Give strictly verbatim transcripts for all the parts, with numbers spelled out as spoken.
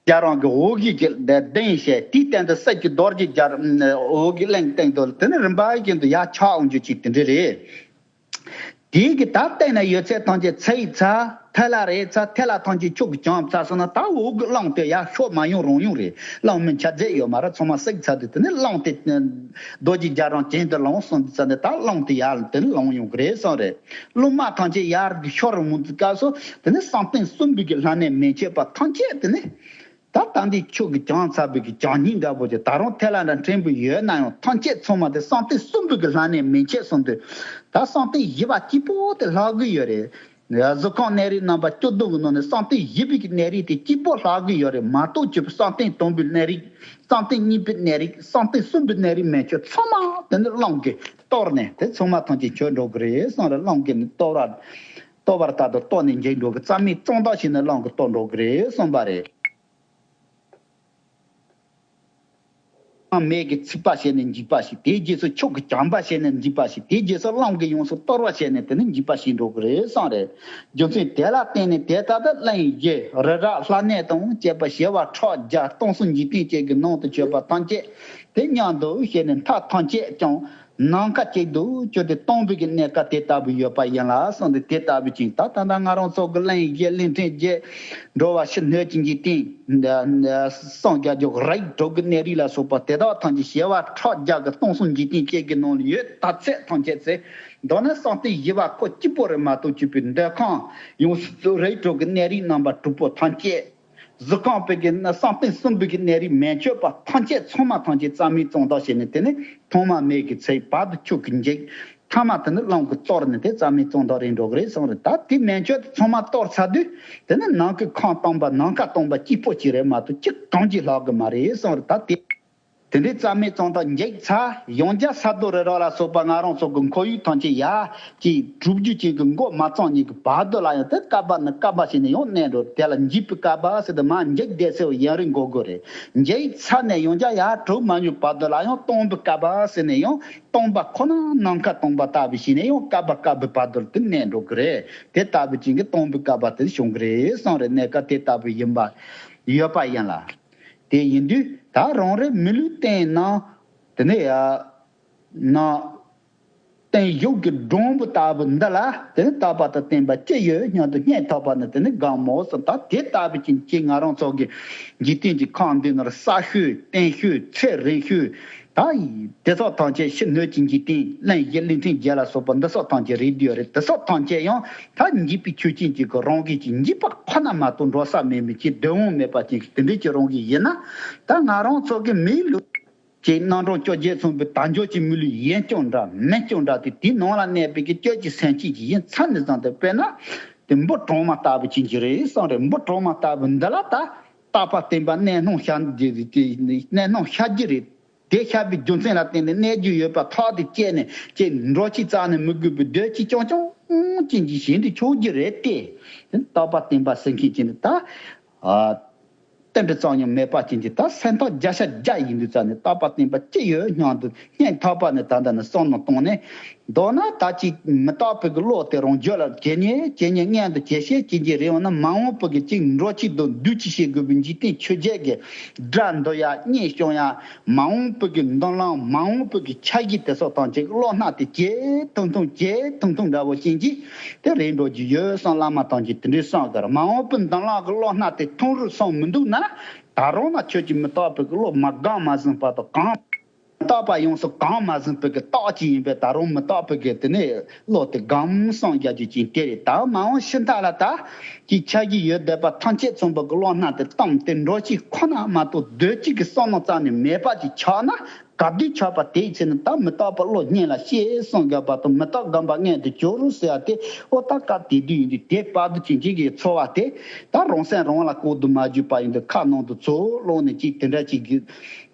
རྒྱ་རང་གི་འོ་བརྒྱལ་གྱི་གདན་བཤད། དེའི་སྟེང་དུ་སྲིད་ཀྱི་རྡོ་རྗེ་རྒྱ་འོ་བརྒྱལ་གླིང་སྟེང་དུ་དེ་ནི་རིམ་པ་བཞིན་དུ་ཡར་ཆགས་འོང་རྒྱུ་ཅིག་དེ་འདྲ་རེད། དེའི་གི་ད་སྟེང་ན་ཡོད་ཚད་ཐམས་ཅད་ཚེ་ཡི་ཚ་ཐལ་ལ་རེད། ཚ་ཐལ་ལ་ཐམས་ཅད་ཁྱུག་གི་བྱང་ཚ་སོང་ན། ད་འོ་གི་གླང་དེ་ཡར་ཤོག་མ་ཡོང་རང་ཡོང་རེད། གླང་མི་འཆར་རྫས་ཡོད་མ་རེད། ཚང་མ་བསྲེགས་ཚར་དུས་དེ་ནི་གླང་དེ་རྡོ་རྗེ་རྒྱ་རང་གྱེན་དུ་ལངས་སོང་དུས་ཙ་ནས། ད་གླང་དེ་ཡར་དེ་ནི་ལངས་ཡོང་གི་རེད་བསམ་རེད། གླང་མ་ཐམས་ཅད་ཡར་གི་ཤོར་འོང་དུས་སྐབས་སུ་དེ་ནི་བསམ་གཏན་གསུམ་པའི་གི་ལྷ་གནས་མན་ཆད་པ་ཐམས་ཅད་དེ་ནི། ད་ལྟ་འདི་ཁྱོད་ཀྱི་བྱང་ཚ་བའི་གི་བྱང་སྙིང་འདྲ་པོ་ཅིག་ད་རུང་ཐལ་ལ་འདྲ་ཕྲན་བུ་ཡོད་ན་ཡང་། ཐམས་ཅད་ཚང་མ་དེ་བསམ་གཏན་གསུམ་པའི་གི་ལྷ་གནས་མན་ཆད་སོང་དུས། ད་བསམ་གཏན་བཞི་པ་གཅིག་པོ་དེ་ལྷག་གི་ཡོད་རེད། གཟུགས་ཁམས་གནས་རིགས་རྣམ་པ་བཅུ་བདུན་གྱི་ནང་ནས་བསམ་གཏན་བཞི་པའི་གི་གནས་རིགས་དེ་གཅིག་པོ་ལྷག་གི་ཡོད་རེད་མ་གཏོགས། ཁྱོད་བསམ་གཏན་དང་པོའི་གནས་རིགས། བསམ་གཏན་གཉིས་པའི་གནས་རིགས། བསམ་གཏན་གསུམ་པའི་གནས་རིགས་མན་ཆད་ཚང་མ་དེ་ནི་གླང་གིས་གཏོར་ནས། དེ་ཚང་མ་ཐམས་ཅད་ཁྱོད་འགྲོ་གི་རེད་བསམ་རེད། གླང་གིས་ནི་གཏོར་བ། གཏོར་བར་ལྟར་དུ་གཏོར་ནས་འཇིག་འགྲོ་གི། རྩ་མེད་གཙང་དག་བྱས་ནས་གླང་གིས་གཏོར་འགྲོ་གི་རེད་བསམ་པ་རེད། མེ་གི་ཚིག་པ་བྱས་ནས་འཇིག་པ་ཞིག་དེའི་རྗེས་སུ་ཁྱུག་གི་བྱང་པ་བྱས་ནས་འཇིག་པ་ཞིག་དེའི་རྗེས་སུ་གླང་གིས་ཡོངས་སུ་གཏོར་བ་བྱས་ནས་དེ་ནི་འཇིག་པ་ཞིག་འགྲོ་གི་རེད་བསམ་རེད། རྒྱུ་མཚན་དེ་ལ་བརྟེན་ནས་དེ་ལྟར་དུ་གླིང་བཞི་རི་རབ་ལྷ་གནས་དང་བཅས་པ་བྱེ་བ་ཕྲག་བརྒྱ་སྟོང་གསུམ་འཇིག་རྟེན་བཅས་ཀྱི་ནང་དུ་ཆོད་པ་ཐམས་ཅད་དེ་མཉམ་དུ་བྱས་ནས་མཐའ་ཐམས་ཅད་ཀྱང་ནམ་མཁའ་གཅིག་ཏུ་གྱུར་ཏེ་སྟོང་པའི་གི་གནས་སྐབས་དེ་ལྟ་བུ་ཡོད་པ་ཡིན་ལ་གསུངས་ཏེ། དེ་ལྟ་བུ་ཅིག་ད་ད་ལྟ་ང་རང་ཚོ་གི་གླིང་བཞི་གླིང་ཕྲན་བརྒྱད། འགྲོ་བ་ཕྱི་སྣོད་ཀྱི་འཇིག་རྟེན། སངས་རྒྱས་ཀྱི་རིགས་དྲུག་གི་གནས་རིགས་ལ་སོགས་པ་དེ་དག་ཐམས་ཅད་བྱེ་བ་ཕྲག་བརྒྱ་གི་སྟོང་གསུམ་འཇིག་རྟེན་བཅས་ཀྱི་ནང་ལ་ཡོད་ད་ཚད་ཐམས་ཅད་ཚེ། མདོར་ན་བསམ་གཏན་བཞི་པ་ཁོ་གཅིག་པོ་རེད་མ་གཏོགས། གཅིག་པའི་འདོད་ཁམས་ཡོངས་སུ་རིགས་དྲུག་གི་གནས་རིགས་རྣམ་པ་དྲུག་པོ་ཐམས་ཅད། གཟུགས་ཁམས་པའི་གི་ན་བསམ་གཏན་གསུམ་པའི་གི་གནས་རིགས་མན་ཆད་པ་ཐམས་ཅད་ཚང་མ་ཐམས་ཅད་རྩ་མེད་གཙང་དག་བྱས་ནས། དེ་ནས་ཐོག་མ་མེ་གི་ཚིག་བར་དུ་ཁྱུག་གི་འཇིག་མཐའ་མ་དེ་ནི་གླང་གིས་གཏོར་ནས་དེ་རྩ་མེད་གཙང་དག་རེད་འགྲོ་གི་རེད་གསུངས་རེད། ད་དེ་མན་ཆད་ཚང་མ་གཏོར་ཚར་དུས་དེ་ནི་ནམ་མཁའི་ཁམས་སྟོང་པ་ནམ་མཁའ་སྟོང་པ་གཅིག་པོ་གཅིག་རེད་མ་གཏོགས་གཅིག་གང་གཅིག་ལྷག་གི་མ་རེད་གསུངས་རེད། ད་དེ། དེ་འདྲའི་རྩ་མེད་གཙང་དག་འཇིག་ཚར། ཡང་བསྐྱར་ས་རྡོ་རི་རབ་ལ་སོགས་པ་ང་རང་ཚོ་གི་ཁོར་ཡུག་ཐམས་ཅད་ཡར་ཅིག་གྲུབ་རྒྱུ་ཅན་གྱི་མགོ་མ་བརྩམས་ཉིན་གྱི་བར་དུ་ལ་ཡང་དེ་བསྐལ་པ་ནས་བསྐལ་པ་ཞིག་ནས་ཡང་གནས་འགྲོ། དེ་ལ་འཇིག་པའི་བསྐལ་པ་ཟེར་ཏེ་མར་འཇིག་བསྡད་ཟེར་བ་ཡུན་རིང་འགོར་དགོས་རེད། འཇིག་ཚར་ནས་ཡང་བསྐྱར་ཡར་གྲུབ་མ་མྱོང་བར་དུ་ལ་ཡང་སྟོང་པའི་བསྐལ་པ་ཟེར་ནས་ཡང་སྟོང་པ་ཁོ་ན་ནམ་མཁའ་སྟོང་པ་ལྟ་བུ་ཞིག་ནས་ཡང་བསྐལ་པ་བསྐལ་པའི་བར་དུ་དེ་གནས་འགྲོ་གི་རེད། དེ་ལྟ་བུ་ཅན་གྱི་སྟོང་པའི་བསྐལ་པ་དེ་བྱུང་གི་རེད་གསུངས་རེད། གནས་སྐབས་དེ་ལྟ་བུ་ཡིན་པ་ཡོད་པ་ཡིན་ལ། དེ་ཡིན་དུས་ད་རང་རེ་མི་ལུས་རྟེན་ནང་དེ་ནས་ཡ་ནང་རྟེན་གཞུང་གི་སྒྲོམ་བུ་ལྟ་བུ་འདི་ལ་དེ་ནི་རྟག་པ་དང་བརྟན་པ་ཅི་ཡོད་སྙམ་དུ་སྙིང་ཐག་པ་ནས་དེ་ནི་དགའ་མོ་སོང་། ད་དེ་ལྟ་བུ་ཅན་གྱི་ང་རང་ཚོ་གི་འཇིག་རྟེན་གྱི་ཁམས་འདི་ནང་ས་ཤོད་སྟེང་ཤོད་ཚེ་རིང་ཤོད་ད་དེ་སོགས་ཐམས་ཅད་ཕྱི་སྣོད་ཀྱི་འཇིག་རྟེན་གླིང་བཞི་གླིང་ཕྲན་བརྒྱད་ལ་སོགས་པ་འདི་སོགས་ཐམས་ཅད་རེད་དུས་རེད། དེ་སོགས་ཐམས་ཅད་ཡང་ད་འཇིག་པའི་ཆོས་ཅན་གཅིག་གི་རང་བཞིན་གྱི་འཇིག་པ་ཁོ་ན་མ་གཏོགས་འགྲོ་ས་མེད་མི་ཅིག་སྡུག་འོང་མེད་པ་ཅིག་དེ་འདྲའི་ཅིག་རང་བཞིན་ཡིན་ན། ད་ང་རང་ཚོ་གི་མིའི་ལུས་ཅིག་རྣམ་གྲངས་བཅོ་བརྒྱད་མཚུངས་པའི་དལ་འབྱོར་གྱི་མི་ལུས་ཡིན་ཀྱང་འདྲ་མིན་ཀྱང་འདྲ་སྟེ། དེའི་ནང་ལ་གནས་པའི་གི་སྐྱོ་གི་སེམས་ཅན་གྱི་ཡིན་ཚར་ནས་བཟུང་སྟེ། དཔེར་ན་དེ་འབུ་གྲང་མ་ལྟ་བུ་ཅན་གྱི་རེད་གསུངས་རེད། འབུ་གྲང་མ་ལྟ་བུ་འདི་ལ་ད་རྟག་པ་བརྟན་པ་གནས་སྣང་ཤར་གནས་སྣང་ཤར་གྱི་རེད། དེ་ཤར་བའི་རྒྱུ་མཚན་ལ་བརྟེན་ནས་གནས་རྒྱུ་ཡོད་པ་ཐག་ཏུ་བཅད་ནས་ཅིག་འགྲོ་ཅིག་རྩ་ནས་མི་དགོས་པའི་སྡོད་ཅིག་རྐྱང་རྐྱང་ཅན་གྱི་ཞིང་དུ་ཆོག་རྒྱུ་རེད་དེ། རྟག་པ་བརྟན་པ་ཟེར་མཁན་ཅིག་ནི་ད། ཨ། རྟེན་འབྲེལ་ཙམ་ཡང་མེད་པ་ཅན་གྱི་ད་སེམས་ཐག་བརྒྱ་ཆ་བརྒྱ་ཡིན་དུས་ཙ་ནས། རྟག་པ་བརྟན་པ་ཅི་ཡོད་སྙམ་དུ་སྙིང་ཐག་པ་ནས་ད་ལྟ་ནས་བསམ་བློ་བཏང་ནས། མདོར་ན་ད་ཅིག་མི་རྟག་པའི་གི་བློ་དེ་རང་རྒྱུད་ལ་ཇེ་ཉེ་ཇེ་ཉེ་མངོན་དུ་ཇེ་ཤེས་ཇེ་ཆེ་རེ་འོང་ན། མ་འོངས་པའི་གི་ཅིག་འགྲོ་ཅིག་དང་འདུག་ཅིག་བྱེད་དགོས་པའི་འཇིག་རྟེན་ཆོས་བརྒྱད་ཀྱི་དགྲ་འདུལ་ཡ་གཉེན་སྐྱོང་ཡ། མ་འོངས་པའི་གི་མདུན་ལམ་མ་འོངས་པའི་གི་འཆར་གཞི་དེ་སོགས་ཐམས་ཅད་ཀྱི་བློ་སྣ་དེ་ཇེ་ཐུང་ཐུང་ཇེ་ཐུང་ཐུང་འདྲ་བོ་ཅན་གྱི་དེ་རེད་འགྲོ་རྒྱུ་ཡོད་བསམ། བླ་མ་ཐམས་ཅད་དེ་འདྲའི་བསམ་གི་རེད། མ་འོངས་པའི་མདུན་ལམ་གི་བློ་སྣ་དེ་ཐུང་རུ་སོང་མི་འདུག་ན། ད་རུང་ན་ཁྱོད་ཀྱིས་མི་རྟག་པའི་གི་བློ་མ་བསྒོམས་མ་ཟིན་བར་དུ་གང་། མི་རྟག་པ་ཡོངས་སུ་གང་མ་ཟིན་པའི་གི་རྟགས་ཅིག་ཡིན་པས། ད་རུང་མི་རྟག་པའི་གི་དེ་ནས་བློ་དེ་སྒོམ་གསུམ་རྒྱག་རྒྱུ་ཅན་དེ་རེད། ད་མ་འོངས་ཕྱི་མཐའ་ལ་ད་ཀྱི་འཆར་གཞི་ཡོད་བསྡད་པ་ཐམས་ཅད་ཚང་པ་གི་བློ་སྣ་དེ་བསྡམས་ཏེ་འགྲོ་ཅིག་ཁོ་ན་མ་གཏོགས་སྡོད་ཅིག་གི་བསམ་བློ་རྩ་ནས་མེད་པ་ཅིག་ཆགས་ན། ག་དུས་ཆགས་པ་དེའི་ཚེ་ན་ད་མི་རྟག་པ་བློ་སྙིང་ལ་སྐྱེས་གསུམ་རྒྱག་པ་དང་། མི་རྟག་སྒོམ་པ་མངོན་དུ་གྱུར་ཟེར་བ་དེ། ཨོ་ད་སྐབས་དེ་དུས་ཡིན་དུས་དེ་བར་དུ་ཅན་གཅིག་གི་འཚོ་བ་དེ་ད་རང་སེམས་རང་ལ་ལྐོག་ཏུ་མ་གྱུར་པ་ཡིན་དུས་ཁ་ནང་དུ་ཚུར་ལོག་ནས་ཅིག་དེ་འདྲ་ཅིག་གི་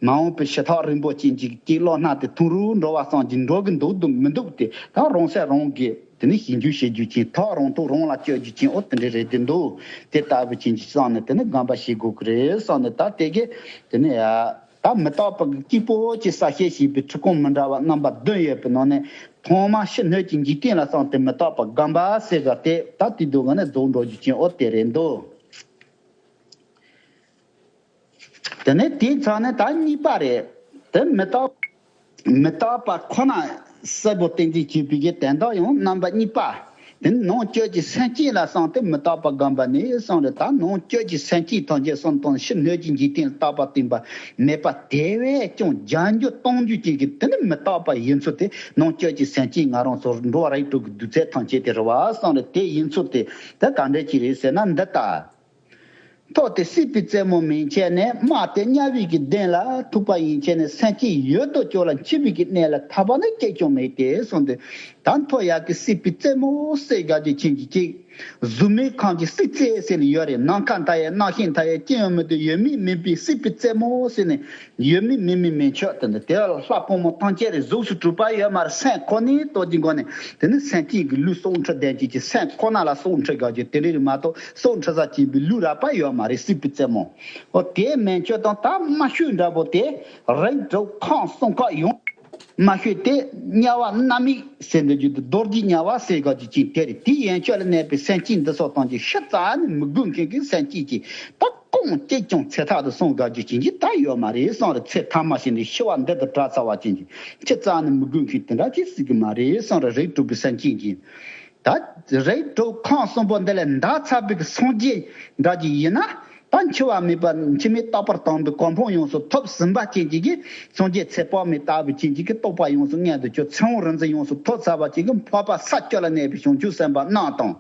མ་འོངས་པའི་ཕྱི་ཐག་རིང་པོ་ཅན་གཅིག་གི་བློ་སྣ་དེ་ཐུང་རུ་འགྲོ་བ་ཙམ་གྱིས་འགྲོ་གི་འདུག་འདུག་མི་འདུག་དེ་ད་རང་སེམས་རང་གིས་དེ་ནི་ཞིབ་འཇུག་བྱེད་རྒྱུ་ཅན། ཐག་རང་ཐོག་རང་ལ་གཅོད་རྒྱུ་ཅན། ཨོ་དེ་འདྲ་རེད་དེ་འདུག་དེ་ལྟ་བུ་ཅན་གྱི་བསམ་ནས་དེ་ནི་སྒོམ་པ་བྱེད་དགོས་ཀྱི་རེད་བསམ་ནས། ད་དེ་གི་དེ་ནི་ཡ། ད་མི་རྟག་པ་གཅིག་པོ་ཅིག་གསལ་བཤད་བྱས་པའི་འཁྲུལ་ཁུངས་མི་འདྲ་བ་རྣམ་པ་བདུན་ཡོད་པའི་ནང་ནས། ཐོག་མར་ཕྱི་སྣོད་ཀྱི་འཇིག་རྟེན་ལ་བསམ་སྟེ་མི་རྟག་པ་སྒོམ་པ་ཟེར་བ་དེ་ད་དེ་དུས་ང་ནས་རྫོགས་འགྲོ་རྒྱུ་ཅན། ཨོ་དེ་རེད་འདུག་དེ་ནས་དེའི་ཚང་ནས་ད་གཉིས་པ་རེད། དེ་མི་རྟག་མི་རྟག་པ་ཁོ་ན་གསལ་པོ་བསྟན་འཛིན་བྱེད་པའི་གི་དོན་དག་ཡང་རྣམ་པ་གཉིས་པ། དེ་ནི་ནང་བཅུད་ཀྱི་སེམས་ཅན་ལ་གསུངས་ཏེ་མི་རྟག་པ་བསྒོམས་པ་ནས་གསུངས་རེད། ད་ནང་བཅུད་ཀྱི་སེམས་ཅན་ཐམས་ཅད་གསུམ་དང་ཕྱི་སྣོད་ཀྱི་འཇིག་རྟེན་ལ་རྟག་པ་བརྟེན་པ་མེད་པ་དེ་བས་ཀྱང་རྒྱ་འགྱུར་གཏོང་རྒྱུ་ཅན་གྱི་དེ་ནི་མི་རྟག་པ་ཡིན་ཚུལ་དེ་ནང་བཅུད་ཀྱི་སེམས་ཅན་ང་རང་ཚོར་འགྲོ་བ་རིགས་དྲུག་གི་རྡུལ་ཚད་ཐམས་ཅད་དེ་རེད་བ་གསུངས་རེད། དེ་ཡིན་ཚུལ་དེ་ད་ག་འདྲ་ཅིག་རེད་ཟེར་ན་འདི་ལྟ། ཐོག་དེ་སྲིད་པའི་རྩེ་མོ་མན་ཆད་ནས། དམག་དེ་དམྱལ་བའི་གི་གདན་ལ་ཐུག་པ་ཡན་ཆད་ནས། སེམས་ཅན་ཡོད་དོ་ཅོག་ལ་འཆི་བའི་གི་གནས་ལ་ཐར་པ་ནི་སྐྱེས་ཀྱང་མེད་དེ་གསུངས་ཏེ། ད་མཐོ་ཡག་གི་སྲིད་པའི་རྩེ་མོ་ཟེར་དགའ་རྒྱུ་ཅན་གྱི་ཅིག་གཟུགས་མེད་ཁམས་ཀྱི་སྲིད་རྩེ་ཟེར་ནས་ཡོད་རེད། ནམ་མཁའ་མཐའ་ཡས་རྣམ་ཤེས་མཐའ་ཡས་ཅི་ཡང་མི་སྡོད་ཡོད་མེད་མིན་པའི་སྲིད་པའི་རྩེ་མོ་ཟེར་ནས་ཡོད་མེད་མིན་མིན་མེད་ཆོག་དེ་འདི་དེ་ལ་ལྷ་ཕོ་མོ་ཐམས་ཅད་རེད། གཟུགས་སུ་གྲུབ་པ་ཡོད་མ་རེད། སེམས་ཁོ་ནའི་སྟོབས་ཀྱི་སྒོ་ནས་དེ་ནི་སེམས་ཅན་གྱི་ལུས་སྲོག་འཕྲོག་ལྡན་ཅིག་གི་སེམས་ཁོ་ན་ལ་སྲོག་འཕྲོག་དགའ་རྒྱུ་དེ་རེད་མ་གཏོགས་སྲོག་འཕྲོག་ས་ཅན་པའི་ལུས་རགས་པ་ཡོད་མ་རེད། སྲིད་པའི་རྩེ་མོ། འོ་དེ་མན་ཆོད་དང་ད་དམའ་ཤོས་འདྲ་པོ་དེ་རིགས་དྲུག་ཁམས་གསུམ་ཁག་ཡོང་། དམའ་ཤོས་དེ་དམྱལ་བ་མནར་མེད་ཟེར་འདི་རྒྱུ་དེ་རྡོ་རྗེ་དམྱལ་བ་ཟེར་དགའ་རྒྱུ་ཅན་དེ་རེད། དེའི་ཡན་ཆོད་ལ་གནས་པའི་སེམས་ཅན་འདི་སོགས་དང་གི་ཤི་རྩ་ནས་མི་དགོས་མཁན་གྱི་སེམས་ཅན་གྱི་ད་ཁོང་སྐྱེས་ཀྱང་ཚེ་ཐག་ཏུ་སོང་དགའ་རྒྱུ་ཅན་གྱི་ད་ཡོད་མ་རེད་གསུངས་རེད། ཚེ་ཐ་མ་ཞིག་ནས་ཤི་བ་འདི་དང་བྲལ་ཚར་བ་ཅན་གྱི་ཤི་རྩ་ནས་མི་དགོས་མཁན་དེ་འདྲ་ཅིག་སྲིད་གི་མ་རེད་གསུངས་རེད། རིགས་དྲུག་གི་སེམས་ཅན་གྱི་ད་རིགས་དྲུག་ཁམས་གསུམ་པོ་འདི་ལས་འདའ་ཚར་བའི་གི་སངས་རྒྱས་འདྲ་ཅིག་ཡིན་ན། ད་འཆི་བ་མེད་པ་འཆི་མེད་རྟག་པར་དོན་དུ་གོ་འཕང་ཡོངས་སུ་ཐོབ་ཟིན་པ་ཅན་གྱི་གི་སངས་རྒྱས་ཚེ་དཔག་མེད་ལྟ་བུ་ཅན་གྱི་གི་རྟོགས་པ་ཡོངས་སུ་མངོན་དུ་གྱུར། ཚེ་དབང་རིག་འཛིན་ཡོངས་སུ་ཐོབ་ཚར་བ་ཅན་གྱི་འཕགས་པ་ས་བཅུ་ལ་གནས་པའི་བྱང་ཆུབ་སེམས་དཔའ་རྣམས་དང་།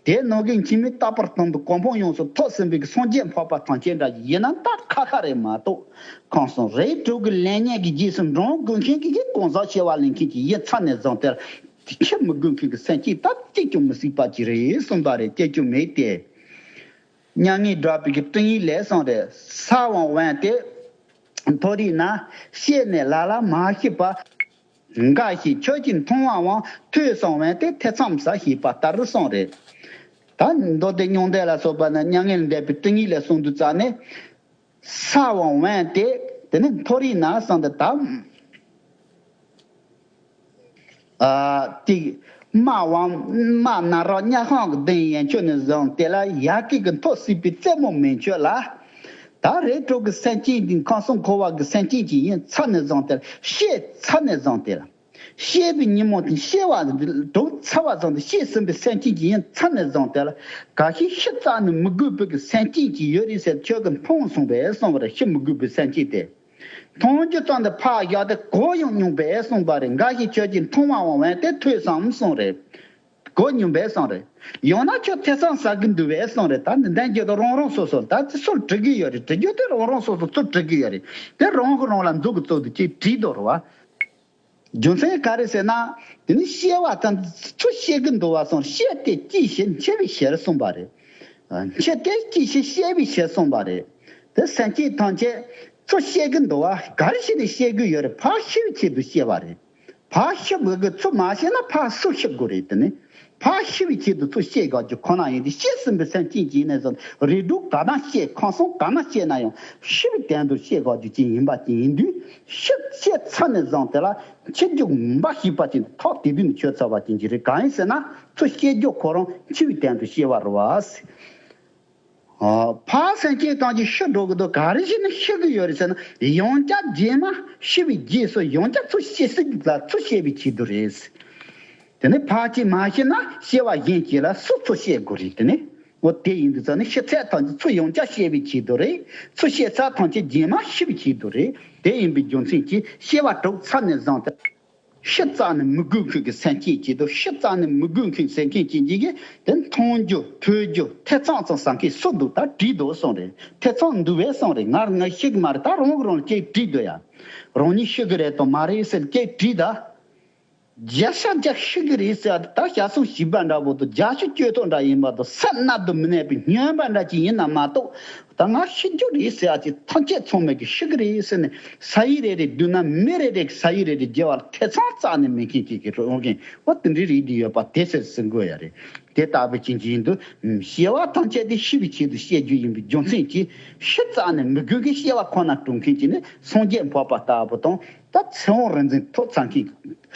དེ་ནང་གི་འཆི་མེད་རྟག་པར་དོན་དུ་གོ་འཕང་ཡོངས་སུ་ཐོབ་ཟིན་པའི་གི་སངས་རྒྱས་འཕགས་པ་ཐམས་ཅད་འདྲ་ཡིན་ན་ད་ཁ་ཁ་རེད་མ་གཏོགས། ཁམས་གསུམ་རིགས་དྲུག་གི་ལས་ཉོན་གྱི་རྗེས་སུ་འབྲང་དགོས་མཁན་གྱི་གི་གང་ཟག་སྐྱེ་བ་ལེན་མཁན་གྱི་ཡིན་ཚར་ནས་བཟུང་སྟེ། འཆི་མི་དགོས་མཁན་གྱི་སེམས་ཅན་ད་གཅིག་ཀྱང་མི་སྲིད་པ་ཅིག་རེད་གསུངས་པ་རེད། སྐྱེ་རྒྱུ་མེད་དེ། མྱ་ངན་བསྒྲགས་པའི་གི་སྤྲིང་ཡིག་ལས་གསུངས་རེད། ས་འོག་འོན་ཏེ་མཐོ་རིས་ན། ཤེས་ནས་ལ་ལ་མ་ཤེས་པ། འགའ་ཞིག་ཁྱོད་ཀྱིས་མཐོང་བའམ་ཐོས་སམ་འོན་ཏེ་ཐེ་ཚོམ་ཟ་ཞེས་པ་ལྟར་གསུངས་རེད། ད་མདོ་སྡེ་མྱང་འདས་ལ་སོགས་པ་ན་མྱ་ངན་ལས་འདས་པའི་སྤྲིང་ཡིག་ལས་གསུངས་དུས་ཙ་ནས། ས་འོག་འོན་ཏེ་དེ་ནི་མཐོ་རིས་ན་གསུངས་ཏེ་ད། ཨ་ཏིག་དམའ་བའམ་དམའ་ན་རག་དམྱལ་ཁམས་ཀྱི་གདན་ཡན་ཆོད་ནས་བཟུང་དེ་ལ་ཡ་གི་གི་མཐོ་སྲིད་པའི་རྩེ་མོ་མན་ཆོད་ལ། ད་རིགས་དྲུག་གི་སེམས་ཅན་འདི་ཁམས་གསུམ་འཁོར་བ་གི་སེམས་ཅན་གྱི་ཡིན་ཚར་ནས་བཟུང་དེ་ལ་ཤེས་ཚར་ནས་བཟུང་དེ་ལ། ཤེས་པའི་ཉིན་མོ་དེ་ཤེས་པ་འདི་གྲུབ་ཚར་བ་བཟུང་དེ་ཤེས་ཟིན་པའི་སེམས་ཅན་གྱི་ཡིན་ཚར་ནས་བཟུང་དེ་ལ་ག་ཤེད་ཤི་རྩ་ནས་མི་དགོས་པའི་གི་སེམས་ཅན་གྱི་ཡོད་རེད་ཟེར་ཁྱོད་ཀྱིས་མཐོང་སོང་པས་གསུངས་པ་རེད། ཤི་མི་དགོས་པའི་སེམས་ཅན་དེ། མཐོང་རྒྱུ་ཙམ་དུ་ཕར་བཞག་སྟེ་གོ་ཡང་མྱོང་པས་གསུངས་པ་རེད། འགའ་ཞིག་ཁྱོད་ཀྱིས་མཐོང་བའམ་འོན་ཏེ་ཐོས་སམ་གསུངས་རེད། གོ་མྱོང་པས་གསུངས་རེད། ཡང་ན་ཁྱོད་ཐེ་ཚོམ་ཟ་གི་འདུག་པས་གསུངས་རེད། ད་འདི་འདྲ་འགྱོ་དུས་རང་རང་སོ་སོ་ད་དེ་སུར་དྲི་གི་ཡོད་རེད། དྲི་རྒྱུ་དེ་རང་རང་སོ་སོ་སུར་དྲི་གི་ཡོད་རེད། དེ་རང་གིས་རང་ལ་མཛུབ་གུ་བཙུགས་ཏེ་ཅིག་དྲིས་དོ་རེད་བ། རྒྱུ་མཚན་ག་རེ་ཟེར་ན། དེ་ནི་ཤེས་པ་དང་ཚུར་ཤེས་ཀྱི་འདུག་བ་སོང་ཤེས་དེ་ཅི་ཞིག་འཆི་བའི་ཕྱིར་གསུངས་པ་རེད། འཆི་དེ་ཅི་ཞིག་ཤེས་པའི་ཕྱིར་གསུངས་པ་རེད། དེ་སེམས་ཅན་ཐམས་ཅད་ཚུར་ཤེས་ཀྱི་འདུག་བ་ག་རེ་ཞིག་ནས་ཤེས་ཀྱི་ཡོད་རེད། ཕར་ཤི་བའི་ཆེད་དུ་ཤེས་པ་རེད། ཕར་ཤི་དགོས་ཀྱི་ཚུར་མ་ཤེས་ན་ཕར་སུ་ཤི་དགོས་རེད། དེ་ནི་ཕར་ཤི་བའི་ཆེད་དུ་ཚུར་ཤེས་དགོས་རྒྱུ་ཁོ་ན་ཡིན་ཏེ་ཤི་ཟིན་པའི་སེམས་ཅན་གྱི་ཡིན་ནས་བཟུང་རིགས་དྲུག་ག་ན་སྐྱེ་ཁམས་གསུམ་ག་ན་སྐྱེ་ན་ཡང་ཤི་བའི་དོན་དུ་ཤེས་དགོས་རྒྱུ་ཅན་ཡིན་པ་ཅན་ཡིན་དུས་ཤི་ཤེས་ཚར་ནས་བཟུང་དེ་ལ། འཆི་རྒྱུ་འབའ་ཞིག་པ་ཅན་ཐོག་དེ་དུས་ནས་ཆོད་ཚར་བ་ཅན་གྱི་རེད། གང་ཡིན་ཟེར་ན་ཚུར་ཤེས་རྒྱུ་ཁོ་རང་འཆི་བའི་དོན་དུ་ཤེས་པ་རེད་བ། ཕར་སེམས་ཅན་ཐམས་ཅད་ཤི་འགྲོ་གི་འདུག་ག་རེ་བྱས་ནས་ཤི་གི་ཡོད་རེད་ཟེར་ན་ཡང་བསྐྱར་རྗེས་མ་ཤི་བའི་རྗེས་སུ་ཡང་བསྐྱར་ཚུར་ཤེས་སྲིད་ལ་ཚུར་ཤེས་པའི་ཆེད་དུ་རེད། དེ་ནས་ཕར་ཅིག་མ་ཤེས་ན་ཤེས་པ་གཞན་གྱིས་ལ་སུ་ཚུར་ཤེས་དགོས་རེད། དེ་ནས་འོ་དེ་ཡིན་དུས་ཙང་ནི་ཤི་ཚད་ཐམས་ཅད་ཚུར་ཡང་བསྐྱར་ཤེས་པའི་ཆེད་དུ་རེད། ཚུར་ཤེས་ཚད་ཐམས་ཅད་རྗེས་མ་ཤི་བའི་ཆེད་དུ་རེད། དེ་ཡིན་པའི་རྒྱུ་མཚན་གྱིས་ཤེས་པ་གྲུབ་ཚར་ནས་བཟུང་སྟེ། ཤི་རྩ་ནས་མི་དགོས་མཁན་གྱི་སེམས་ཅན་གྱི་དུ་ཤི་རྩ་ནས་མི་དགོས་མཁན་སེམས་ཅན་གྱི་འཇིག་གི་དེ་མཐོང་རྒྱུ་ཐོས་རྒྱུ་ཐེ་ཚོམ་ཙམ་ཟ་མཁན་སུ་འདུག་ད་དྲིས་འདུག་གསུངས་རེད། ཐེ་ཚོམ་འདུག་བས་གསུངས་རེད། ང་ང་ཤི་གི་མ་རེད། ད་རང་གི་རང་ལ་ཅིག་དྲིས་འདུག་ཡ། རང་ཉིད་ཤི་གི་རེད་དང་མ་རེད་ཟེར་ཅིག་དྲིས་ད། བརྒྱ་ཆ་བརྒྱ་ཤི་གི་རེད་ཟེར་ཡ་དེ་ད་ཞག་སོང་བྱིས་པ་འདྲ་པོ་དང་བརྒྱ་ཆ་བཅོས་ཐོག་འདྲ་ཡིན་པ་དང་སེམས་གནད་དུ་མི་གནས་པའི་སྨྱོན་པ་འདྲ་ཅིག་ཡིན་ན་མ་གཏོགས། ད་ང་ཤི་རྒྱུ་རེད་ཟེར་ཡ་ཅིག་ཐམས་ཅད་ཚང་མས་ཀྱི་ཤི་གི་རེད་ཟེར་ནས་ས་ཡི་རེ་རེ་བསྡུས་ན་མི་རེ་རེ་གི་ས་ཡི་རེ་རེ་བརྗེ་བར་ཐེ་ཚོམ་རྩ་ནས་མེད་མཁན་གྱི་གི་རོ་མཁན་འོ་དེ་འདྲའི་རིགས་འདི་ཡོད་པ་དེ་ཟེར་ཟིན་དགོས་ཡ་རེད། དེ་ལྟ་བུ་ཅན་གྱི་ཡིན་དུས་སྐྱེ་བ་ཐམས་ཅད་དེ་ཤི་བའི་ཆེད་དུ་སྐྱེ་རྒྱུ་ཡིན་པའི་རྒྱུ་མཚན་གྱིས་ཤི་རྩ་ནས་མི་དགོས་ཀྱི་སྐྱེ་བ་ཁོ་ན་གྲོལ་མཁན་གྱི་ནི་སངས་རྒྱས་འཕགས་པ་ལྟ་བུ་དང་ད་ཚེ་དབང་རིག་འཛིན་ཐོབ་ཚར་མཁན་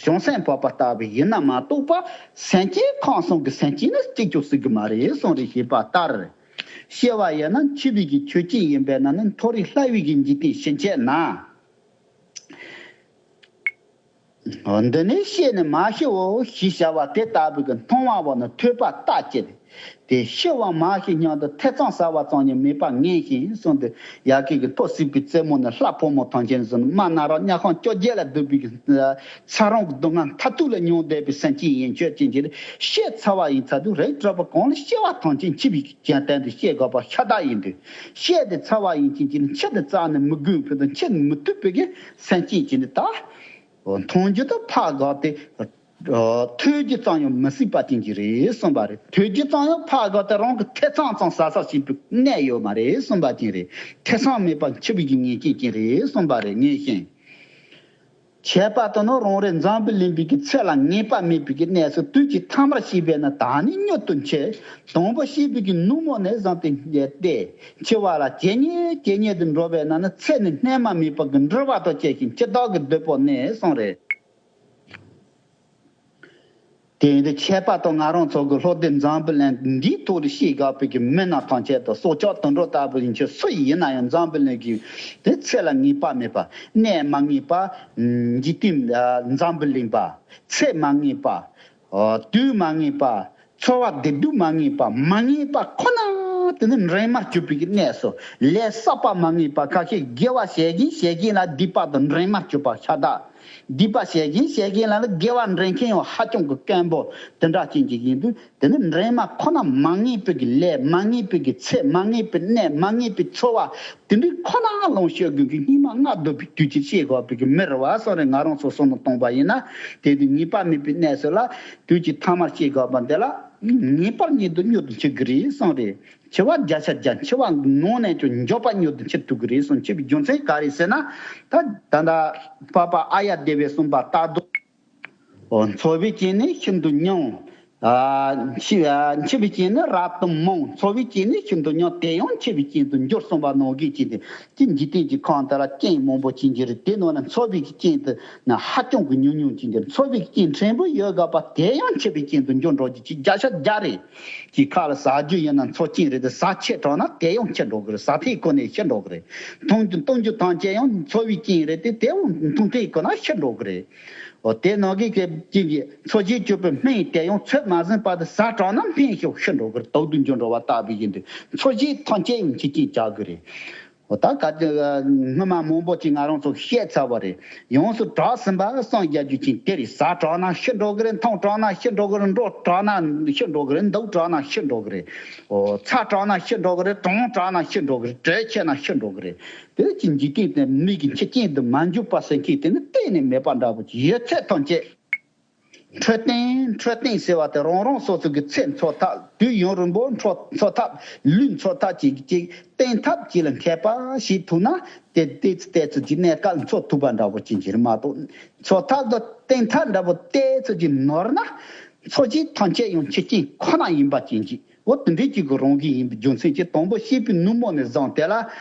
བྱང་སེམས་འཕགས་པ་ལྟ་བུ་ཡིན་ན་མ་གཏོགས་པ་སེམས་ཅན་ཁམས་གསུམ་གྱི་སེམས་ཅན་ནི་གཅིག་ཀྱང་སྲིད་ཀྱི་མ་རེད་གསུངས་རེད་ཞེས་པ་ལྟར། ཤེས་པ་ཡིན་ན་འཆི་བའི་གི་ཆོས་ཅན་ཡིན་པས་ན་ནི་མཐོ་རིས་སླ་བའི་གི་འཇིག་རྟེན་ཕྱིན་ཆད་ན། འདི་ནི་ཤེས་ནས་མ་ཤེས་འོ་ཞེས་བྱ་བ་དེ་ལྟ་བུའི་གི་མཐོང་བ་བ་ནི་ཐོས་པ་ལྟ་ཅི། དེ་ཤེས་པ་མ་ཤེས་སྙམ་དུ་ཐེ་ཚོམ་ཟ་བ་ཙམ་ཡང་མེད་པར་ངེས་ཤིང་གསུངས་ཏེ། ཡ་གི་གི་ཐོག་སྲིད་པའི་རྩེ་མོ་ནས་ལྷ་ཕོ་མོ་ཐམས་ཅད་བཟུང་མ་ན་རོ་དམྱལ་ཁམས་བཅོ་བརྒྱད་ལ་སྡུག་པའི་གི་ཚ་རོང་གི་སྡུག་བསྔལ་མཐར་ཐུག་ལ་མྱོང་བསྡད་པའི་སེམས་ཅན་ཡིན་ཆོས་ཅན་གྱི་ཤེས་ཚར་བ་ཡིན་ཚར་དུས་རེག་གྲོལ་བ་གང་ལ་སྐྱེ་བ་ཐམས་ཅད་འཆི་བའི་གྱེན་སྟོན་དུ་ཤེས་དགོས་པ་ཤ་སྟག་ཡིན་དུས། ཤེས་དེ་ཚར་བ་ཡིན་ཅན་གྱི་འཆི་དེ་རྩ་ནས་མི་དགོས་པའི་དང་འཆི་མི་ཐུབ་པའི་གི་སེམས་ཅན་གྱི་ནི་ད། མཐོང་རྒྱུ་དང་ཕར་འགག་སྟེ། ཐོས་རྒྱུ་ཙམ་ཡང་མི་སྲིད་པ་ཅན་གྱི་རེད་གསུངས་པ་རེད། ཐོས་རྒྱུ་ཙམ་ཡང་ཕར་འགག་སྟེ་རང་གི་ཐེ་ཚོམ་ཙམ་ཟ་ས་ཞིག་པའི་གནས་ཡོད་མ་རེད་གསུངས་པ་ཅན་རེད། ཐེ་ཚོམ་མེད་པར་འཆི་བའི་གི་ཉེས་ཅན་ཅན་རེད་གསུངས་པ་རེད་ངེས་ཤིང་། ཁྱད་པར་དུ་ནི་རང་རེ་འཛམ་བུ་གླིང་པའི་གི་ཚེ་ལ་ངེས་པ་མེད་པའི་གི་གནས་སུ་དུས་ཀྱི་ཐ་མར་ཤེས་པས་ན་ད་ནི་མྱུར་དུ་འཆི། དང་པོ་ཤེས་པའི་གི་ནུབ་མོ་ནས་བཟུང་སྟེ་འཆི་བ་ལ་ཇེ་ཉེ་ཇེ་ཉེ་དུ་འགྲོ་བས་ན་ནི་ཚེ་ནི་སྣོན་མ་མེད་པ་གི་འགྲུལ་བ་དང་བཅས་ཤིང་འཆི་བདག་གི་བདུད་པོ་ནི་གསུངས་རེད། དེ་ཡིན་དུས་ཁྱད་པར་དུ་ང་རང་ཚོ་གི་ལྷོ་སྡེ་འཛམ་བུ་གླིང་འདིའི་ཐོག་ལ་ཤེས་དགོས་པའི་གི་མི་སྣ་ཐམས་ཅད་དང་སྲོག་ཆགས་དུད་འགྲོ་ལྟ་བུ་ཡིན་ཕྱིར་སུ་ཡིན་ན་ཡང་འཛམ་བུ་གླིང་གི་དེ་ཚེ་ལ་ངེས་པ་མེད་པ། གནས་མ་ངེས་པ། འཇིག་རྟེན་འཛམ་བུ་གླིང་པ། ཚེ་མ་ངེས་པ། དུས་མ་ངེས་པ། འཚོ་བ་བདེ་སྡུག་མ་ངེས་པ། མ་ངེས་པ་ཁོ་ན་དེ་ནི་འདྲེན་མར་གྱུར་པའི་གི་གནས་སོ། ལས་བསགས་པ་མ་ངེས་པ་ཁ་ཤས་དགེ་བ་བྱེད་ཀྱིན་བྱེད་ཀྱིན་ལ་སྡིག་པ་དང་འདྲེན་མར་གྱུར་པ་ཤ་སྟག་སྡིག་པ་བྱེད་ཀྱིན་བྱེད་ཀྱིན་ལ་ནི་དགེ་བ་འདྲེན་མཁན་ཡང་ཧ་ཅང་གི་དཀོན་པོ་དེ་འདྲ་ཅན་ཅིག་ཡིན་དུས། དེ་ནི་འདྲེན་མ་ཁོ་ན་མ་ངེས་པའི་གི་ལས། མ་ངེས་པའི་གི་ཚེ། མ་ངེས་པའི་གནས། མ་ངེས་པའི་འཚོ་བ་དེ་འདྲའི་ཁོ་ན་ལོངས་སྤྱོད་དགོས་ཀྱི་སྙིགས་མ་ལྔ་བདོ་བའི་དུས་ཀྱི་ཤེས་དགོས་པའི་གི་མི་རེད་བ་གསུངས་རེད། ང་རང་ཚོ་བསམ་བློ་གཏོང་པ་ཡིན་ན་དེ་དུས་ངེས་པ་མེད་པའི་གནས་སུ་ལ་དུས་ཀྱི་ཐ་མར་ཤེས་དགོས་པ་འདི་ལ་ངེས་པར་ཉིད་དུ་མྱུར་དུ་འཆི་གི་རེད་གསུངས་རེད། འཆི་བ་བརྒྱ་ཆ་བརྒྱ། འཆི་བ་ནང་ནས་ཀྱང་མགྱོགས་པ་མྱུར་དུ་འཆི་ཐུབ་ཀྱི་རེད་གསུངས། འཆི་བའི་རྒྱུ་མཚན་ག་རེ་ཟེར་ན། ད་ད་ལྟ་འཕགས་པ་ཨཱརྱ་དེ་བས་གསུངས་པ་ལྟར་དུ། འོ། འཚོ་བའི་རྐྱེན་ནི་ཤིན་ཏུ་ཉུང་། ཨ་འཆི་ཨ་འཆི་བའི་རྐྱེན་ནི་རབ་ཏུ་མང་། འཚོ་བའི་རྐྱེན་ནི་ཤིན་ཏུ་ཉུང་། དེ་ཡང་འཆི་བའི་རྐྱེན་དུ་འགྱུར་གསུངས་པ་ནང་བཞིན་བྱས་ཏེ། ཀྱི་འཇིག་རྟེན་གྱི་ཁམས་དེ་ལ་རྐྱེན་མང་པོ་ཅན་གྱི་རེད། དེ་ནང་ནས་འཚོ་བའི་རྐྱེན་དུ་ན་ཧ་ཅང་གི་ཉུང་ཉུང་ཅན་གྱི་རེད། འཚོ་བའི་རྐྱེན་ཕྲན་བུ་ཡོད་དགོས་པ་དེ་ཡང་འཆི་བའི་རྐྱེན་དུ་འགྱུར་འགྲོ་རྒྱུ་ཅིག་བརྒྱ་ཆ་བརྒྱ་རེད། ཅིག་ཁ་ལ་ཟ་རྒྱུ་ཡིན་ན་འཚོ་རྐྱེན་རེད་དེ། ཟ་ཆད་དྲགས་ན་དེ་ཡང་འཆི་འགྲོ་གི་རེད། ཟ་ཐེངས་ཁོ་ནས་ཤི་འགྲོ་གི་རེད། འཐུང་རྒྱུ་བཏུང་རྒྱུ་ཐམས་ཅད་ཡང་འཚོ་བའི་རྐྱེན་རེད་དེ། དེ་ཡང་འཐུང་ཐེངས་ཁོ་ན་ཤི་འགྲོ་གི་རེད། འོ། དེ་ནང་གི་གི་ཅིག་གི་འཚོ་བྱེད་སྤྱོད་པའི་སྨན་དེ་ཡང་ཚོད་མ་ཟིན་བར་དུ་ཟ་དྲགས་ན་སྨན་ཤོར་ཤི་འགྲོ་གི་རེད། དུག་ཏུ་འགྱུར་འགྲོ་བ་ལྟ་བུ་ཡིན་དུས་འཚོ་བྱེད་ཐམས་ཅད་ཡང་འཆི་རྐྱེན་ཆགས་གི་རེད། འོ། ད་ག་དེ་སྔོན་མ་མང་པོ་ཅིག་ང་རང་ཚོ་བཤད་ཚར་བ་རེད། ཡོངས་སུ་གྲགས་ཟིན་པ་གསུམ་རྒྱག་རྒྱུ་ཅིག་དེ་རེད། ཟ་དྲགས་ན་ཤི་འགྲོ་གི་རེད། འཐུང་དྲགས་ན་ཤི་འགྲོ་གི་རེད། འགྲོ་དྲགས་ན་ཤི་འགྲོ་གི་རེད། འདུག་དྲགས་ན་ཤི་འགྲོ་གི་རེད། འོ། ཚ་དྲགས་ན་ཤི་འགྲོ་གི་རེད། གྲང་དྲགས་ན་ཤི་འགྲོ་གི་རེད། དྲོད་ཆེ་ན་ཤི་འགྲོ་གི་རེད། དེ་ཅི་འཇིག་རྟེན་དེ་མི་གི་འཆི་རྐྱེན་དུ་མ་འཇུག་པ་ཟེར་མཁན་དེ་ནི་གཏན་ནས་མེད་པ་འདྲ་པོ་ཅིག་ཡོད་ཚད་ཐམས་ཅད་འཕྲོད་བསྟེན། འཕྲོད་བསྟེན་ཟེར་བ་དེ་རང་རང་སོ་སོ་གི་ཚེ་འཚོ་ཐབས། དུས་ཡུན་རིང་པོ་འཚོ་འཚོ་ཐབས། ལུས་འཚོ་ཐབས་ཅིག་ཅིག་བསྟེན་ཐབས་ཅིག་ལ་མཁས་པ་ཞིག་ཐུག་ན་དེ་ཏོག་ཙམ་ཏོག་ཙམ་ཅིག་གནས་སྐབས་འཚོ་ཐུབ་པ་འདྲ་པོ་ཅིག་འགྱུར་མ་གཏོགས། འཚོ་ཐབས་དང་བསྟེན་ཐབས་འདྲ་པོ་ཏོག་ཙམ་ཅིག་ནོར་ན་འཚོ་བྱེད་ཐམས་ཅད་ཡང་འཆི་རྐྱེན་ཁོ་ན་ཡིན་པ་ཅན་ཅིག་འོ། དེ་འདྲའི་ཅིག་གི་རང་བཞིན་ཡིན་པའི་རྒྱུ་མཚན་གྱིས་དང་པོ་ཤེས་པའི་ནུབ་མོ་ནས་བཟུང་སྟེ་ལ་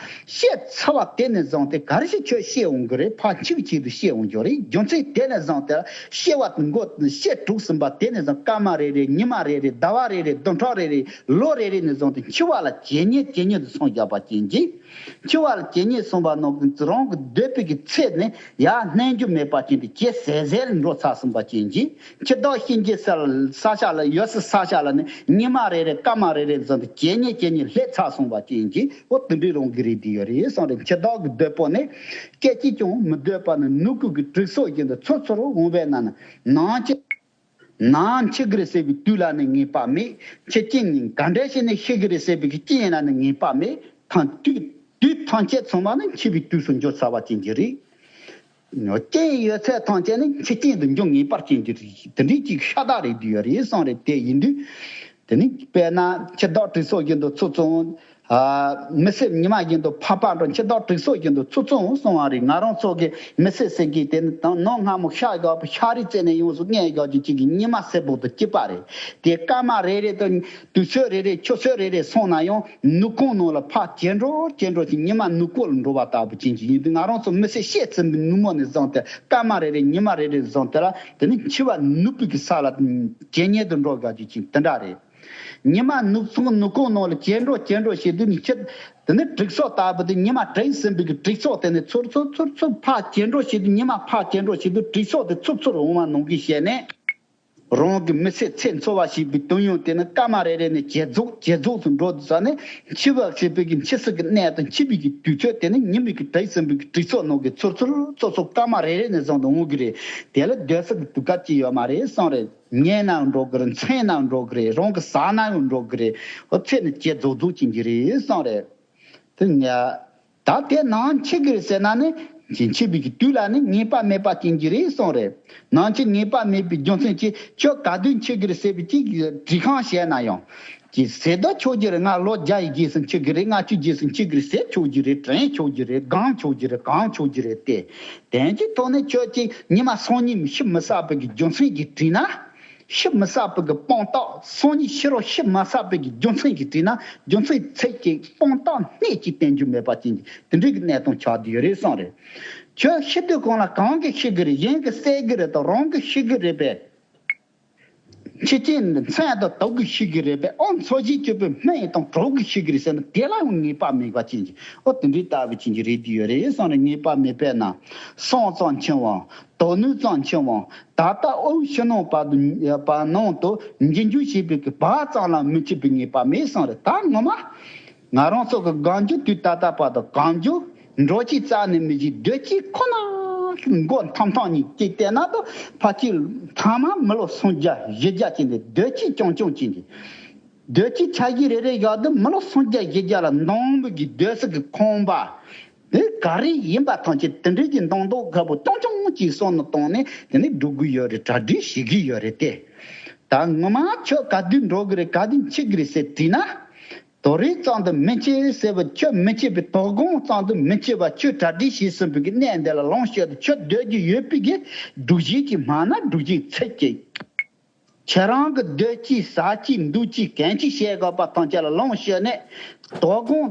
ཤེས་ཚར་བ་དེ་ནས་བཟུང་སྟེ་ག་རེ་ཞིག་ཁྱོད་ཤེས་འོང་གི་རེད། ཕར་འཆི་བའི་ཆེད་དུ་ཤེས་འོང་རྒྱུ་རེད། རྒྱུ་མཚན་དེ་ནས་བཟུང་སྟེ་ལ་ཤེས་པ་མགོ་ཤེས་གྲུབ་ཟིན་པ་དེ་ནས་བཟུང་སྐར་མ་རེ་རེ། ཉི་མ་རེ་རེ། ཟླ་བ་རེ་རེ། བདུན་ཕྲག་རེ་རེ། ལོ་རེ་རེ་ནས་བཟུང་སྟེ་འཆི་བ་ལ་ཇེ་ཉེ་ཇེ་ཉེ་དུ་སོང་བཞག་པ་ཅན་གྱིས། འཆི་བ་ལ་ཇེ་ཉེ་སོང་བ་ནང་གི་རང་གི་འདོད་པའི་གི་ཚེ་ནི་ཡར་སྣོན་རྒྱུ་མེད་པ་ཅན་དུ་ཇེ་ཟད་ཟད་ལ་འགྲོ་ཚར་སོང་བ་ཅན་གྱིས། འཆི་བདག་གཤིན་རྗེའི་ས་ས་ཆ་ལ། ཡོད་སའི་ས་ཆ་ལ་ནི་ཉི་མ་རེ་རེ། སྐར་མ་རེ་རེ་ཙམ་དུ་ཇེ་ཉེ་ཇེ་ཉེ་སླེབས་ཚར་སོང་བ་ཅན་གྱིས། འོ། དེ་འདྲའི་རང་གི་རེད་དེ་ཡོད་རེད་གསུངས་རེད། འཆི་བདག་གི་བདུད་པོ་ནི་སྐད་ཅིག་ཀྱང་མི་སྡོད་པར་ནི་ནུབ་ཀུན་གྱི་དྲུག་སོགས་བཞིན་དུ་ཚུར་ཚུར་འོང་བས་ན་ནི་ནམ་འཆི་ནམ་འཆི་གི་རེད་ཟེར་བའི་དུས་ལ་ནི་ངེས་པ་མེད། འཆི་རྐྱེན་ནི་ག་འདྲ་ཞིག་ནས་ཤི་གི་རེད་ཟེར་བའི་རྐྱེན་ལ་ནི་ངེས་པ་མེད། ཐང་དུས་དུས་ཐམས་ཅད་ཚང་མ་ནི་འཆི་བའི་དུས་སུ་འགྱུར་ཚར་བ་ཅན་གྱི་རེད། རྐྱེན་ཡོད་ཚད་ཐམས་ཅད་ནི་འཆི་རྐྱེན་དུ་འགྱུར་ངེས་པར་རྐྱེན་གྱི་རེད། དེ་འདྲའི་ཅིག་ཤ་སྟག་རེད་དུས་ཡོད་རེད་གསུངས་རེད། དེ་ཡིན་དུས་དེ་ནི་དཔེར་ན་འཆི་བདག་དྲུག་སོགས་བཞིན་དུ་ཚུར་ཚུར། ཨ། མི་སེར་ཉི་མ་བཞིན་དུ་ཕར་ཕར་འགྲོ། འཆི་བདག་དྲུག་སོགས་བཞིན་དུ་ཚུར་ཚུར་སོང་བ་རེད། ང་རང་ཚོ་གི་མི་སེར་ཟེར་གྱི་དེ་ནི་ད་ནམ་སྔ་མོ་ཤ་དགོས་པ་ཤ་རིགས་བཙལ་ནས་ཡོངས་སུ་རྙེད་དགོས་ཀྱི་ཅིག་གི་ཉི་མ་སེར་པོ་དང་གཅིག་པ་རེད། དེ་སྐར་མ་རེ་རེ་དང་དུས་ཚོད་རེ་རེ་ཆུ་ཚོད་རེ་རེ་སོང་ན་ཡང་ནུབ་ཁུང་ནང་ལ་ཕར་ཇེ་འགྲོ་ཇེ་འགྲོ་ཅིག་ཉི་མ་ནུབ་ཁུང་ལ་འགྲོ་བ་ལྟ་བུ་ཅན་ཅིག་ཡིན་དུས། ང་རང་ཚོ་མི་སེར་ཤེས་ཚིམ་པའི་ནུབ་མོ་ནས་བཟུང་སྟེ་སྐར་མ་རེ་རེ་ཉི་མ་རེ་རེ་བཟུང་སྟེ་ལ་དེ་ནི་འཆི་བ་ནུབ་པའི་གི་ས་ལ་ཇེ་ཉེ་དུ་འགྲོ་དགོས་ཀྱི་ཅིག་དེ་འདྲ་རེད། ཉི་མ་ནུབ་ཚང་ནུབ་གུང་ནང་ལ་ཇེ་འགྲོ་ཇེ་འགྲོ་བྱེད་དུས་ནི་ཁྱེད། དེ་ནི་དྲུག་སོགས་ལྟ་བུ་དེ་ཉི་མ་དྲུག་ཟིན་པའི་གི་དྲུག་སོགས་དེ་ནི་ཚུར་ཚུར་ཚུར་ཚུར་ཕར་ཇེ་འགྲོ་བྱེད་དུས་ཉི་མ་ཕར་ཇེ་འགྲོ་བྱེད་དུས་དྲུག་སོགས་དེ་ཚུར་ཚུར་འོང་བ་ནང་གི་བྱས་ནས། རང་གི་མི་ཚེ་ཚེ་འཚོ་བ་ཞེས་པའི་དོན་ཡོད་དེ་ནི་སྐར་མ་རེ་རེ་ནས་ཇེ་རྫོགས་ཇེ་རྫོགས་སུ་འགྲོ་དུས་ཙ་ནས་འཆི་བ་ཞེས་པའི་གི་འཆི་སྲིད་ཀྱི་གནས་དང་འཆི་བའི་གི་དུས་ཚོད་དེ་ནི་ཉི་མའི་གི་དྲུག་ཟིན་པའི་གི་དྲུག་སོགས་ནང་གི་ཚུར་ཚུར་ཚུར་ཚུར་སྐར་མ་རེ་རེ་ནས་བཟུང་དུ་འོང་གི་རེད། དེ་ལ་སྡོད་ས་གི་དུས་སྐབས་ཅིག་ཡོད་མ་རེད་གསུངས་རེད། ཉལ་ན་འགྲོ་གི་རེད། འཚང་ན་འགྲོ་གི་རེད། རང་གི་ཟ་ན་ཡང་འགྲོ་གི་རེད། ཨོ་ཚེ་ནི་ཇེ་རྫོགས་རྫོགས་ཕྱིན་གྱི་རེད་གསུངས་རེད། དེ་ཡ། ད་དེ་ནང་འཆི་གི་རེད་ཟེར་ན་ནི། འཆི་བའི་གི་དུས་ལ་ནི་ངེས་པ་མེད་པ་ཅན་གྱི་རེད་གསུངས་རེད། ནང་འཆི་ངེས་པ་མེད་པའི་རྒྱུ་མཚན་གྱིས་ཁྱོད་ག་དུས་འཆི་གི་རེད་ཟེར་བའི་ཅིག་དྲི་ཁང་བཤད་ན་ཡང་། ཅིག་ཟེར་ད་ཆོག་གི་རེད། ང་ལོ་བརྒྱ་ཡི་རྗེས་སུ་འཆི་གི་རེད། ལྔ་བཅུ་རྗེས་སུ་འཆི་གི་རེད་ཟེར་ཆོག་གི་རེད། དྲན་ཆོག་གི་རེད། སྒང་ཆོག་གི་རེད། གང་ཆོག་གི་རེད་དེ། དོན་གྱི་ཐོག་ནས་ཁྱོད་ཀྱིས་ཉི་མ་སང་ཉིན་ཤི་མི་བསགས་པའི་གི་རྒྱུ་མཚན་གྱིས་དྲིས་ན། ཤི་མི་བསགས་པའི་གི་དཔང་རྟགས། སང་ཉིན་ཤི་རོགས་ཤི་མ་བསགས་པའི་གི་རྒྱུ་མཚན་གྱིས་དྲིས་ན། རྒྱུ་མཚན་ཚིག་གི་དཔང་རྟགས་སྣེ་གཅིག་བསྟན་རྒྱུ་མེད་པ་ཅན་གྱི་དེ་འདྲའི་གི་གནས་སྟངས་ཆགས་བསྡད་ཡོད་རེད་གསུངས་རེད། ཁྱོད་ཤི་དུས་གང་ལ་གང་གིས་ཤི་གི་རེད། གཞན་གྱིས་བསད་གི་རེད་དང་རང་གིས་ཤི་གི་རེད་པས། འཆི་རྐྱེན་འདི་མཚན་དང་དུག་གིས་ཤི་གི་རེད་པས། ཨོ་འཚོ་བྱེད་སྤྱོད་པའི་སྨན་དང་གྲོགས་ཀྱིས་ཤི་གི་རེད་ཟེར་ན་དེ་ལ་ཡང་ངེས་པ་མེད་པ་ཅན་གྱི་ཨོ་དེ་འདྲའི་ལྟ་བུ་ཅན་གྱི་རེད་དེ་ཡོད་རེད་གསུངས་རེད། ངེས་པ་མེད་པས་ན་སྲང་ཙམ་འཆི་བའམ། དོ་ནུས་ཙམ་འཆི་བའམ། ད་ལྟ་དབུགས་ཕྱི་ནང་བར་དུ་བར་ནང་དུ་འགྱུར་འགྱུར་བྱེད་པའི་གི་བག་ཙམ་ལ་མི་འཆི་བའི་ངེས་པ་མེད་གསུངས་རེད། ད་ངོ་མ་ང་རང་ཚོ་གི་གང་འགྱུར་དུས་ད་ལྟ་བར་དུ་གང་འགྱུར་འགྲོ་ཅི་རྩ་ནས་མི་བྱེད། སྡོད་ཅི་ཁོ་ན་མགོ་འཐམ་འཐམ་གཉིས་ཀྱིས་བལྟས་ན་ད་ཕལ་ཆེར་ཐ་མ་མི་ལོ་སུམ་བརྒྱ་བཞི་བརྒྱ་ཅིག་ནས་སྡོད་ཅི་རྐྱང་རྐྱང་ཅིག་འདི། སྡོད་ཅི་འཆར་གཞི་རེ་རེ་བཞག་དུས་མི་ལོ་སུམ་བརྒྱ་བཞི་བརྒྱ་ལ་འདང་བུ་གི་སྡོད་ས་གི་ཁང་པ། དེ་ག་རེ་ཡིན་པ་ཐམས་ཅད་དེ་འདྲའི་གི་མདོག་མདོག་ཁ་པོ་ཅུང་ཅུང་ཅིག་བསམ་བློ་བཏང་ནས་དེ་ནས་འགྲོ་གི་ཡོད་རེད། གྲ་སྒྲིག་བྱེད་ཀྱི་ཡོད་རེད་དེ། ད་ངོ་མ་ཁྱོད་ག་དུས་འགྲོ་གི་རེད། ག་དུས་འཆི་གི་རེད་ཟེར་དྲིས་ན། དོ་རིང་ཙམ་དུ་མི་འཆི་ཟེར་བ་ཁྱོད་མི་འཆི་བའི་དོ་དགོང་ཙམ་དུ་མི་འཆི་བ་ཁྱོད་གྲ་སྒྲིག་བྱས་ཟིན་པའི་གི་གནས་འདི་ལ་ལོངས་སྤྱོད་དུ་ཁྱོད་སྡོད་ཀྱི་ཡོད་པའི་གི་སྒྲུབ་བྱེད་ཀྱི་སྨྲ་ན་སྒྲུབ་བྱེད་ཚིག་གི་ཁྱེད་རང་གི་སྡོད་ཀྱི་ཟ་ཀྱི་འདུག་ཀྱི་གན་གྱི་བྱེད་དགོས་པ་ཐམས་ཅད་ལ་ལོངས་སྤྱོད་ནས་དོ་དགོང་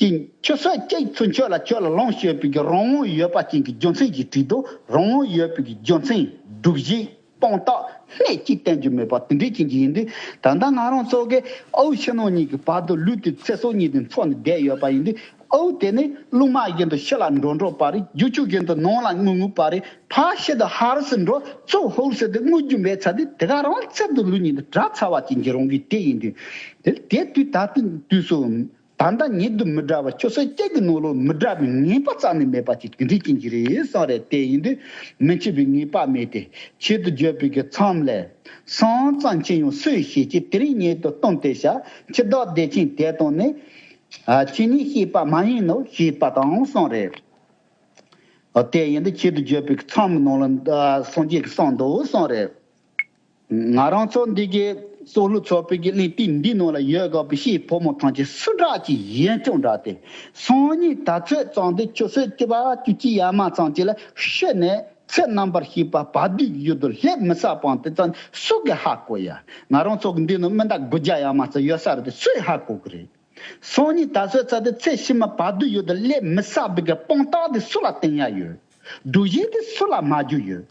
གི་ཆུ་ཚོད་གཅིག་ཚུན་ཆད་ལ་ཁྱོད་ལ་ལོངས་སྤྱོད་པའི་གི་རང་དབང་ཡོད་པ་ཅན་གྱི་རྒྱུ་མཚན་གྱིས་བྲིས་འདུག་རང་དབང་ཡོད་པའི་གི་རྒྱུ་མཚན་སྒྲུབ་བྱེད་དཔང་རྟགས་སྣེ་གཅིག་བསྟན་རྒྱུ་མེད་པ་དེ་འདྲའི་ཅན་གྱི་ཡིན་དུས། ད་ལྟ་ང་རང་ཚོ་གི་དབུགས་ཕྱི་ནང་གཉིས་ཀྱི་བར་དུ་ལུས་དེ་ཚེ་སྲོག་གཉིས་དེ་འཚོ་ནས་བསྡད་ཡོད་པ་ཡིན་དུས། དབུགས་དེ་ནི་རླུང་མ་བཞིན་དུ་ཕྱི་ལ་འགྲོ་འགྲོ་པ་རེད། རྒྱུག་ཆུ་བཞིན་དུ་ནང་ལ་རྔུབ་རྔུབ་པ་རེད། ཕར་ཕྱི་དང་ཕར་ཕྱི་འགྲོ་ཚུར་ཧུར་ཟེར་དུས་རྔུབ་རྒྱུ་མེད་ཚར་དུས་དེ་ག་རང་ཚད་དུ་ལུས་ཉིད་དུ་བྲལ་ཚར་བ་ཅན་གྱི་རང་གི་དེ་ཡིན་དུས། དེ་དེ་དུས་ད་ལྟ་དུས་སུ། ད་ལྟ་ཉིད་དུ་མི་འདྲ་བར་ཆུ་ཚོད་གཅིག་གི་ནང་ལོགས་མི་འདྲ་བའི་ངེས་པ་རྩ་ནས་མེད་པ་ཅིག་དེ་འདྲའི་ཅན་གྱི་རེད་གསུངས་རེད། དེ་ཡིན་དུས་མི་འཆི་བའི་ངེས་པ་མེད་དེ། ཆེད་དུ་བརྗོད་པའི་གི་མཚམས་ལས། སྲང་ཙམ་འཆི་ཡང་སུས་ཤེས་ཀྱི། དེ་རིང་ཉིད་དུ་སྟོན་ཏེ་བྱ། འཆི་བདག་བདེ་ཆེན་དེ་དང་ནི། ཨ་ཅི་ནས་ཤེས་པ་མ་ཡིན་ནོ་ཞེས་པ་དང་གསུངས་རེད། ཨ་དེ་ཡིན་དུས་ཆེད་དུ་བརྗོད་པའི་མཚམས་ནང་ལ་ཨ་སངས་རྒྱས་ཀྱིས་གསུངས་འདུག་གསུངས་རེད། ང་རང་ཚོ་འདི་གའི་སྲོག་བླུ་ཚོགས་པའི་གི་གླེང་སྟེགས་འདི་ནང་ལ་ཡོད་དགོས་པའི་ཤེས་ཕོ་མོ་ཐམས་ཅད་སུ་འདྲ་ཅིག་ཡིན་ཀྱང་འདྲ་སྟེ། སང་ཉིན་ད་ཚོད་ཙམ་དུ་ཆུ་ཚོད་བཅུ་པ་བཅུ་གཅིག་ཡར་མར་ཙམ་ཅིག་ལ་ཤི་ནས་ཚེ་རྣམ་པར་ཤེས་པ་བར་དོའི་ཡུལ་དུ་སླེབས་མི་ཚར་བ་དེ་ཙམ་སུ་གིས་ཧ་གོ་ཡ། ང་རང་ཚོ་གི་འདི་ནང་མི་འདྲ་དགུ་བརྒྱ་ཡར་མར་ཙམ་ཡོད་ས་རེད་དེ་སུས་ཧ་གོ་གི་རེད། སང་ཉིན་ད་གཟོད་ཚར་དུས་ཚེ་ཕྱི་མ་བར་དོའི་ཡུལ་དུ་སླེབས་མི་ཚར་བའི་གི་དཔང་རྟགས་དེ་སུ་ལ་བསྟན་ཡ་ཡོད། སྒྲུབ་བྱེད་དེ་སུ་ལ་སྨྲ་རྒྱུ་ཡོད།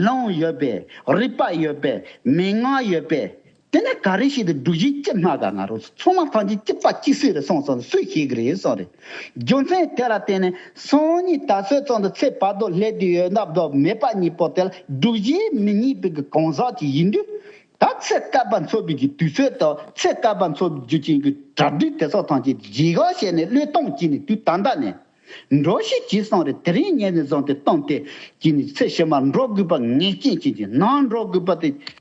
ལུང་ཡོད་པས། རིགས་པ་ཡོད་པས། མན་ངག་ཡོད་པས། དེ་ནས་ག་རེ་ཞིག་དེ་སྒྲུབ་བྱེད་ཅི་སྨྲ་ག། ང་རང་ཚོ་ཚང་མ་ཐམས་ཅད་གཅིག་པ་གཅིག་སེ་རེད་གསུངས་སོང་། སུས་ཤེས་གི་རེད་གསུངས་རེད། རྒྱུ་མཚན་དེ་ལ་བརྟེན་ནས་སང་ཉིན་ད་གཟོད་ཙམ་དུ་ཚེ་བར་དོ་སླེབས་དུས་ཡོད་འདབ་དོ་མེད་པ་གཉིས་པོ་དེ་ལ་སྒྲུབ་བྱེད་མི་རྙེད་པའི་གི་གང་ཟག་ཅིག་ཡིན་དུས། ད་ཚེ་བསྐལ་པ་འཚོ་བའི་གི་དུས་ཚོད་དང་ཚེ་བསྐལ་པ་འཚོ་བའི་རྒྱུ་ཅན་གྱི་གྲ་སྒྲིག་དེ་ཚོ་ཐམས་ཅད་བྱེད་དགོས་བྱས་ནས་བློས་གཏོང་བྱས་ནས་དུས་ད་ལྟ་ནས་འགྲོ་ཤེས་བྱས་སོང་རེད། དེ་རིང་ཉིན་ནས་བཟུང་སྟེ་བཏང་སྟེ་བྱས་ནས་ཚེ་ཕྱི་མར་འགྲོ་དགོས་པ་ངེས་ཅན་བྱས་ཀྱི་ནང་འགྲོ་དགོས་པ་དེ་